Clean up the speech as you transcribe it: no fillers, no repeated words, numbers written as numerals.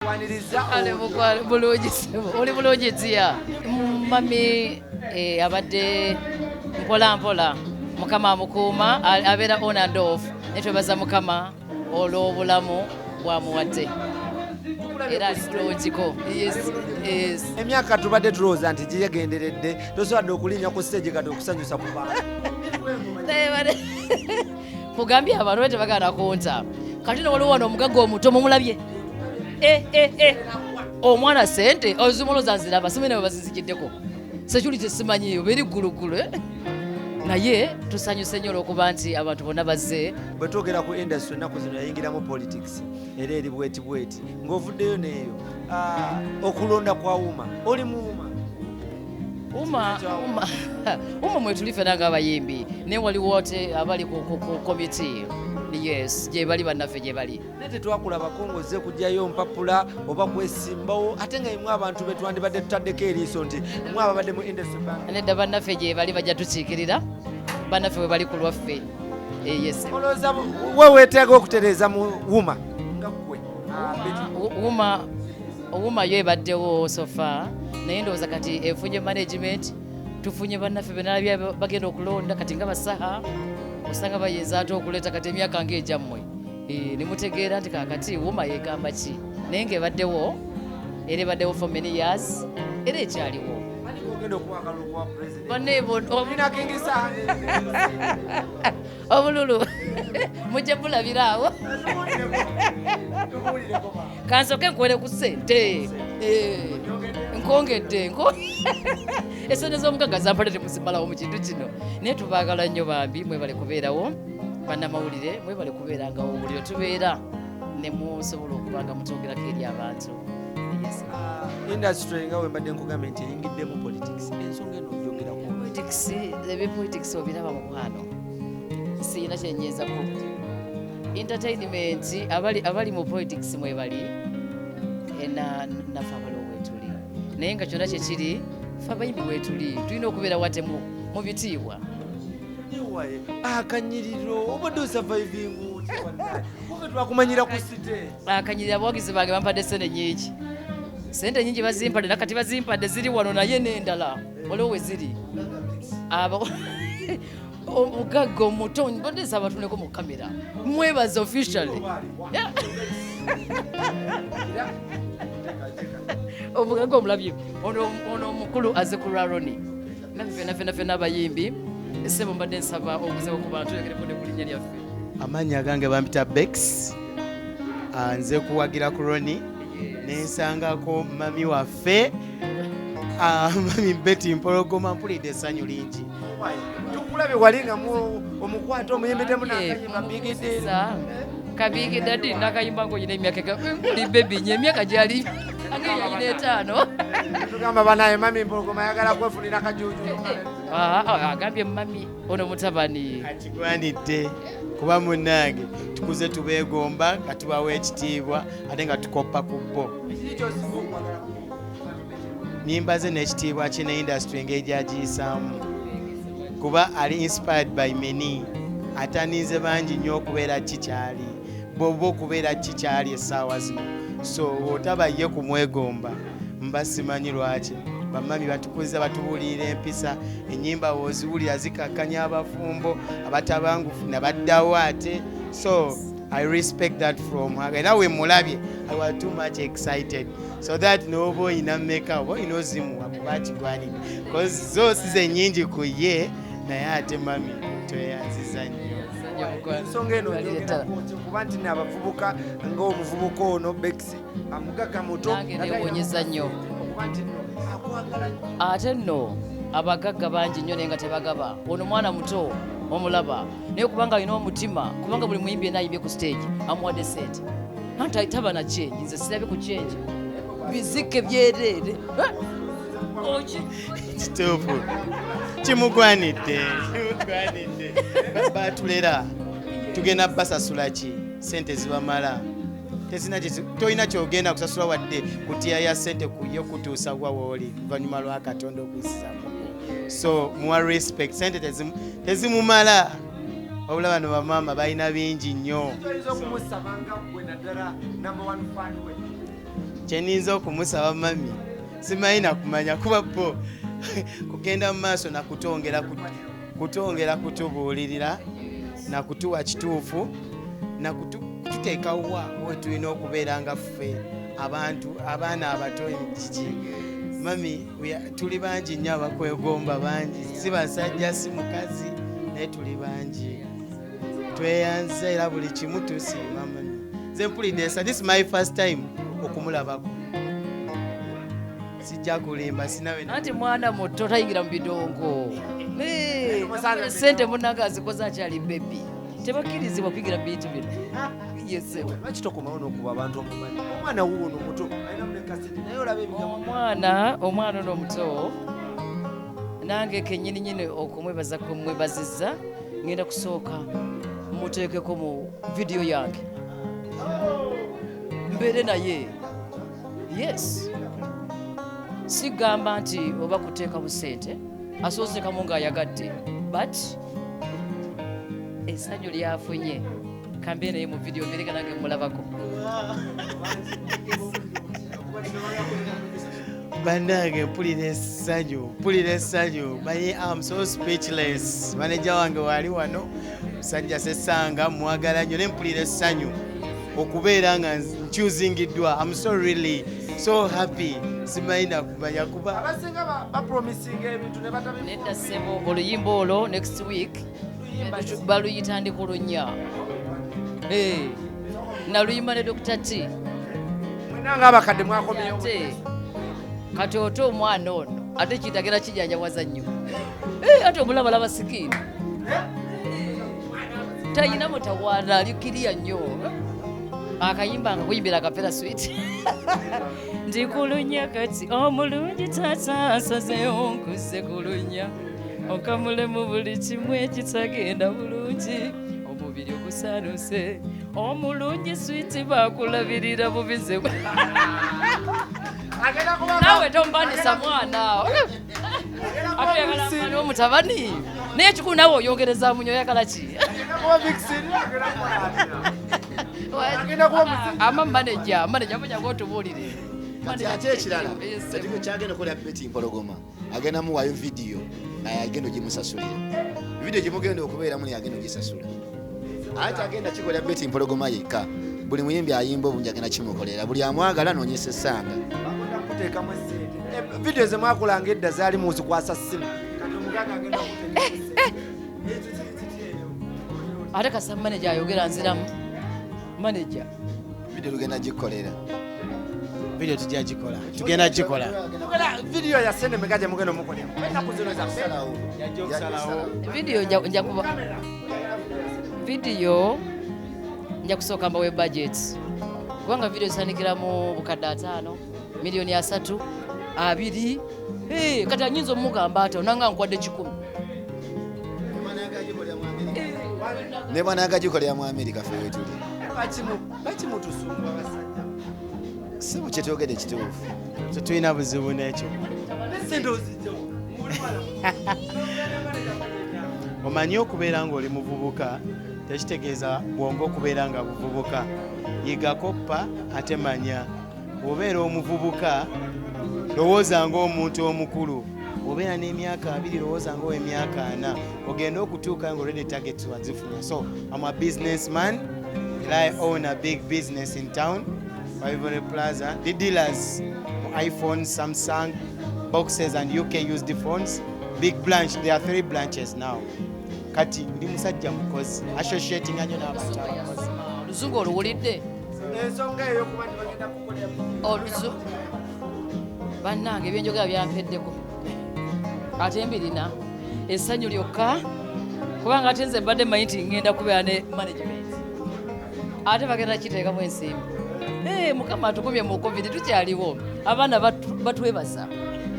Nkwaniriza. Ale mukwano, bulungi ssebo, oli bulungi ddiya? Mami abadde mpola mpola, Mukama amukuuma, abeera on and off, naye twebaza Mukama olw'obulamu bwamuwadde, era ali bulungiko. Yes. Emyaka tubadde tulowooza nti giyegenderedde, tosobodde okulinnya ku stage kati okusanyusa ku bantu. Naye kugambye abantu be tebagaana kunta. Kati no waliwo wano omugagga omuto mumulabye. Eh, eh, eh. Omwana sente ozimulooza nziraba, simanyi nawe bazinzikiddeko security, simanyi oba eri ggulugulu, eh? Naye tusanyuse nnyo olw'okuba nti abantu bonna bazze. Bwe twogera ku industry, ennaku zino yayingiramu politics, era eri bweti bweti ng'ovuddeyo neeyo. Okulonda kwa UMA, oli muuma? UMA, UMA, UMA mwetuli ffena ng'abayimbi, naye waliwo ate abali ku committee. Yes, gye bali, bannaffe gye bali. Naye tetwakulabako ng'ozze kugyayo mpapula oba kwesimbawo, ate nga imwe abantu be twandibadde tutaddeko eriiso nti mwe ababadde mu industry bank. Nedda, bannaffe gye bali, bajja tukiikirira. Bannaffe bwe bali ku lwaffe. Yes. Olowooza we weetaaga okutereeza mu UMA nga ggwe, Betty? UMA, UMA yo ebaddewo so far, naye ndowooza kati efunye management, tufunye bannaffe benalabye bagenda okulonda kati nga basaha, osanga bayinza ate okuleeta kati emyaka ng'egyammwe. Ne mutegeera nti kakati UMA yegamba ki, naye ng'ebaddewo, era ebaddewo for many years, era ekyaliwo. Ani gw'ogenda okuwa akalulu kwa president? Banne Olina King Saha. Obululu mujja bulabira awo. Tubuulireko ba. Kansooke nkwere ku ssente. Nkwongedde esente z'omugagga zampadde, temuzimalawo mu kintu kino, naye tubaagala nnyo bambi. Mwebale kubeerawo, bannamawulire, mwebale kubeerangawo buli lwe tubeera ne musobola okuba nga mutwogerako eri abantu. Yes. Industry nga wembadde nkugambye nti eyingiddemu politics, ensonga eno ogyogerako? Politics, ebyepolitics obiraba mukwano, siina kyenyinza ku entertainment. Abali mu politics mwebali, naffe abaliwo wetuli, naye nga kyonna kyekiri, fe abayimbi wetuli, tulina okubeera wate mu bitiibwa. Niwaye akanyiriro, obadde osurviving otya? Kuba twakumanyira ku site. Akanyirira, abawagizi bange bampadde sente nyingi, sente nyingi bazimpadde, nakati bazimpadde, ziri wano, naye n'endala waliwo we ziri. Omugagga omuto mbadde nsaba tuneko mu kamera mwebaza officially. Yeah. Omugagga omulabye ono omukulu aze ku lwa Roni, naffe fena fena fena abayimbi. Sebo, mbadde nsaba obuzewo ku bantu, yogereko ne ku linnya lyaffe. Amannya gange bampita Bex. Nze kuwagira ku Roni, nensangako mami waffe, mami Betty Mpologoma. Mpulidde essanyu lingi. Tukulabye wali nga omukwata omuyimbiddemu nakayimba bigidde. Kabigi Daddy, nakayimba ngaolina emyaka nkuli baby nye emyaka gyali age yalina 5. Tugamba banaye mami Mpologoma ayagala kwefunira kajuju. Ah, ah, agambye mami ono mutabani. Akigwanidde kuba munnange tukuze tubeegomba nga tubawa ekitiibwa ate nga tukoppa ku bo. Kiki kyosinga okwagala? Nyimba ze n'ekitiibwa kye ne industry engeri gyagiyisaamu, kuba ali inspired by many, ataninze bangi nnyo okubeera kikyali bwoba okubeera kikyali essaawa zino. So otaba ye kumwegomba, mba simanyi lwaki bamami batukuza, batubuulirira empisa. Ennyimba bw'oziwulira zikakkanya abafumbo abatabangufu nabaddawo ate. So I respect that from her. Era we mulabye, I was too much excited, so that n'oba oyina mmeka oba oyina ozimuwa kuba akigwanidde, cause zo si ze nnyingi ku ye, naye ate mami tweyanziza nnyo. Ensonga eno ogyogerako otya, kuba nti nno abavubuka ng'omuvubuka ono Bex, amugagga muto? Nange neewuunyizza nnyo. Okuba nti nno akwagala nnyo. Ate nno abagagga bangi nnyo naye nga tebagaba. Ono mwana muto omulaba, naye kubanga alina omutima, kubanga buli muyimbi yenna ayimbye ku stage amuwadde sente, anti taba na change. Nze sirabye ku change, bizike byereere. Kituufu, kimugwanidde, kimugwanidde. Batulera tugenda basasula ki? Sente zibamala, tezina tolina kyogenda kusasula wadde kutiya ya sente kuye kutuusa wa wooli luvannyuma lwa Katonda okuyisizamuko. So muwa respect, sente tezimumala, wabula bano bamaama balina bingi nnyo. Kyoyinza okumusaba nga gwe naddala number one fan we? Kyeninza okumusaba mami, simanyi nakumanya kuba bo kugenda mu maaso nakutongera kutongera kutubuulirira, nakutuwa kituufu, nakututeekawa we tulina okubeera nga ffe abantu abaana abato. Kiki mami, tuli bangi nnyo abakwegomba, bangi, si basajja si mukazi, naye tuli bangi. Tweyanza era buli kimu tusiima mami. Nze mpulidde esa, this is my first time okumulabako, sijja kulimba, sinawe. Anti mwana muto tayingira mu bidongo. Sente munange azikoze akyali baby, tebakkirizibwa kuyingira mu bintu bino. Yes. Lwaki tokomawo n'okuba abantu omumanyi? Omwana wuuno muto alinamu ne kasente, naye olaba ebigambo. Omwana ono omuto, nange kenyini nyini okumwebaza kumwebazizza, ngenda kusooka muteekeko mu vidiyo yange mbeere naye. Yes, sigamba nti oba kuteeka busente, asoosekamu ng'ayagadde, but essanyu lyafunye kambeere naye mu vidiyo mbeere nga nange mulabako. Bannange, mpulira essanyu, mpulira essanyu. Manyi am so speechless. Maneja wange waali wano, musajja sesanga mwagala nnyo, naye mpulira essanyu okubeera nga nkyuzingiddwa. Am so really so happy, simanyi nakumanya kuba Abasinga bapromisinga ebintu ne batabi. Nedda ssebo, oluyimba olwo next week baluyita Ndi ku Lunya. Eh, naluyimba ne Dr. T. Mwena ng'abakadde mwakomyewo. Ate kati ote omwana ono ate kitagera kijanjawaza nnyo. Eh, ate omulabalaba sikiini tayina mutawaana, alikiriya nnyo. Akayimba nga kuyimbira akapera sweet, ndi kulunya kati omulungi tata nsazeewo nkuze kulunya, okamulemu buli kimu ekitagenda bulungi, omubiri ogusanuse omulungi sweet bakulabirira bubize. Agenda kuba Naawe tombanisa mwana, ate oyagala mwana omutabani, naye ekikulu naawe oyongereza munyo, oyagala ki? Agenda kuba vixen, agenda kuba agenda kuba musajja. Ama manager manya gotubuulire. Kati ate ekirala, kati kyagenda okukolera Betty Mpologoma, agenda muwaayo vidiyo naye agenda ogimusasulira. Vidiyo gyemugenda okubeeramu naye agenda ogisasula, ate agenda kikolera Betty Mpologoma yekka. Buli muyimbi ayimba obungi agenda kimukolera, buli amwagala noonyesa essanga. Bagenda kuteekamu esente. Vidiyo ze mwakolanga edda zaali muzikwasa ssimu, kati omuganda agenda kuteekamu esente. Ekyo kiri kiti eyo? Ate kasa manager ayogera, nziramu manager. Vidiyo tugenda gikolera. Vidiyo tujja gikola, tugenda gikola. Mugenda vidiyo ya sente meka gye mugenda omukolera? Ennaku zino za Okusalawo. Yajja okusalawo. Vidiyo nja kuba vidiyo nja kusooka mbawe budget, kubanga vidiyo zitandikira mu bukadde 50, miliyoni 30, 20. Eh, kati anyinza omugamba ati onanga nkwadde 100. Ne bwanaga gikolera mu Amerika, ffe wetuli. Lwaki mutusumba basajja? Si bwe kyetwogedde kituufu. Tetulina buzibu n'ekyo. Nesente ozijjawo? Omanyi okubeera ng'oli muvubuka tekitegeeza bwongo okubeera nga buvubuka. Yiga, koppa, ate manya bw'obeera omuvubuka lowooza ng'omuntu omukulu. Bw'obeera n'emyaka 20, lowooza ng'ow'emyaka 40, ogenda okutuuka nga already targets wazifuna. So I'm a businessman era I own a big business in town, Ivory Plaza, the dealers mu iPhone, Samsung boxes and UK used phones. Big branch, there are three branches now. Kati ndi musajja mukozi, associatinga nnyo n'abantu abakozi. Oluzungu oluwulidde? Ensonga eyo yokuba nti bagenda kukolera Oluzu bannange, ebyenjogera byampeddeko, ate mbirina essanyu lyokka, kubanga ate nze mbadde mmanyi nti ngenda kubeera ne management, ate bagenda kiteekamu ensimbi. Eh, Mukama atukumye mu COVID, tukyaliwo, abaana batwebaza.